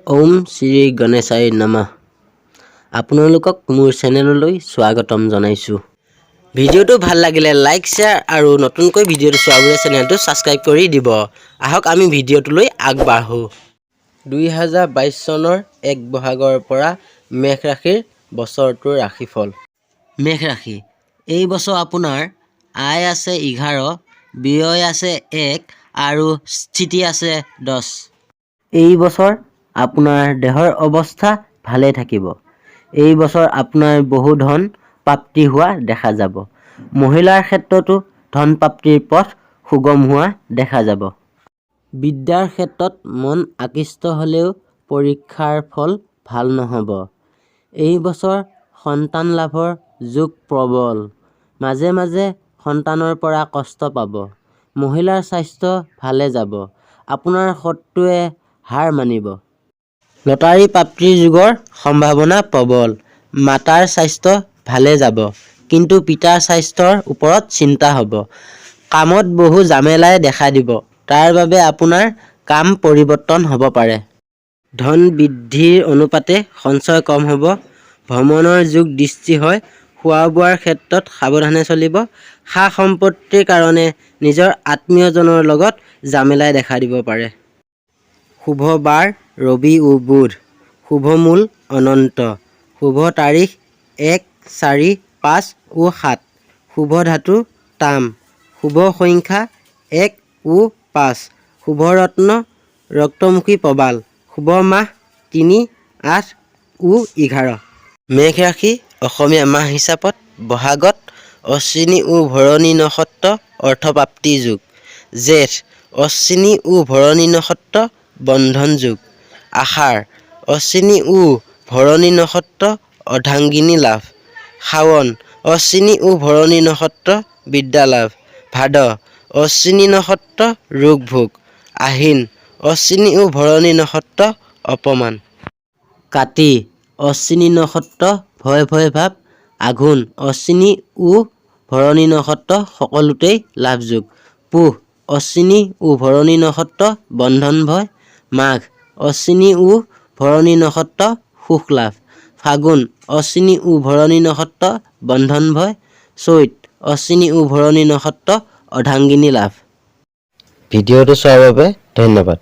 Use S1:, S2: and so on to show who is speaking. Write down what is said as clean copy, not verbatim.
S1: ওম শ্ৰী গণেশায় নমঃ। আপোনালোকক মোৰ চেনেললৈ স্বাগতম জনাইছোঁ। ভিডিঅ'টো ভাল লাগিলে লাইক, শ্বেয়াৰ আৰু নতুনকৈ ভিডিঅ'টো চোৱাবোৰে চেনেলটো ছাবস্ক্ৰাইব কৰি দিব। আহক, আমি ভিডিঅ'টোলৈ আগবাঢ়োঁ। 2022 চনৰ 1 বহাগৰ পৰা মেষ ৰাশিৰ বছৰটোৰ ৰাশিফল। মেষ ৰাশি, এই বছৰ আপোনাৰ আয় আছে 11, ব্যয় আছে 1 আৰু স্থিতি আছে 10। এই বছৰ আপোনাৰ দেহৰ অৱস্থা ভালে থাকিব। এই বছৰ আপোনাৰ বহু ধন প্ৰাপ্তি হোৱা দেখা যাব। মহিলাৰ ক্ষেত্ৰতো ধন প্ৰাপ্তিৰ পথ সুগম হোৱা দেখা যাব। বিদ্যাৰ ক্ষেত্ৰত মন আকৃষ্ট হ'লেও পৰীক্ষাৰ ফল ভাল নহ'ব। এই বছৰ সন্তান লাভৰ যোগ প্ৰবল। মাজে মাজে সন্তানৰ পৰা কষ্ট পাব। মহিলাৰ স্বাস্থ্য ভালে যাব। আপোনাৰ শত্ৰুৱে হাৰ মানিব। লটাৰী প্ৰাপ্তিৰ যোগৰ সম্ভাৱনা প্ৰবল। মাতাৰ স্বাস্থ্য ভালে যাব, কিন্তু পিতাৰ স্বাস্থ্যৰ ওপৰত চিন্তা হ'ব। কামত বহু জামেলাই দেখা দিব, তাৰ বাবে আপোনাৰ কাম পৰিৱৰ্তন হ'ব পাৰে। ধন বৃদ্ধিৰ অনুপাতে সঞ্চয় কম হ'ব। ভ্ৰমণৰ যোগ দৃষ্টি হয়। খোৱা বোৱাৰ ক্ষেত্ৰত সাৱধানে চলিব। সা সম্পত্তিৰ কাৰণে নিজৰ আত্মীয়জনৰ লগত জামেলাই দেখা দিব পাৰে। শুভ বাৰ ৰবি ও বুধ। শুভ মূল অনন্ত। শুভ তাৰিখ 1, 4, 5 ও 7। শুভ ধাতু তাম। শুভ সংখ্যা 1 ও 5। শুভ ৰত্ন ৰক্তমুখী প্ৰবাল। শুভ মাহ 3, 8 ও 11। মেষ ৰাশি অসমীয়া মাহ হিচাপত বহাগত অশ্বিনী ও ভৰণী নক্ষত্ৰ অৰ্থপ্ৰাপ্তি যোগ। জেঠ অশ্বিনী ও ভৰণী নক্ষত্ৰ বন্ধন যোগ। আষাঢ় অশ্বিনী ও ভৰণী নক্ষত্ৰ অৰ্ধাংগিনী লাভ। শাওণ অশ্বিনী ও ভৰণী নক্ষত্ৰ বিদ্যা লাভ। ভাদ অশ্বিনী নক্ষত্ৰ ৰোগ ভোগ। আহিন অশ্বিনী ও ভৰণী নক্ষত্ৰ অপমান। কাতি অশ্বিনী নক্ষত্ৰ ভয় ভয় ভাৱ। আঘোণ অশ্বিনী ও ভৰণী নক্ষত্ৰ সকলোতেই লাভযোগ। পুহ অশ্বিনী ও ভৰণী নক্ষত্ৰ বন্ধন ভয়। মাঘ অশ্বিনী ও ভৰণী নক্ষত্ৰ সুখ লাভ। ফাগুন অশ্বিনী ও ভৰণী নক্ষত্ৰ বন্ধন ভয়। চৈত অশ্বিনী ও ভৰণী নক্ষত্ৰ অৰ্ধাংগিনী লাভ। ভিডিঅ'টো চোৱাৰ বাবে ধন্যবাদ।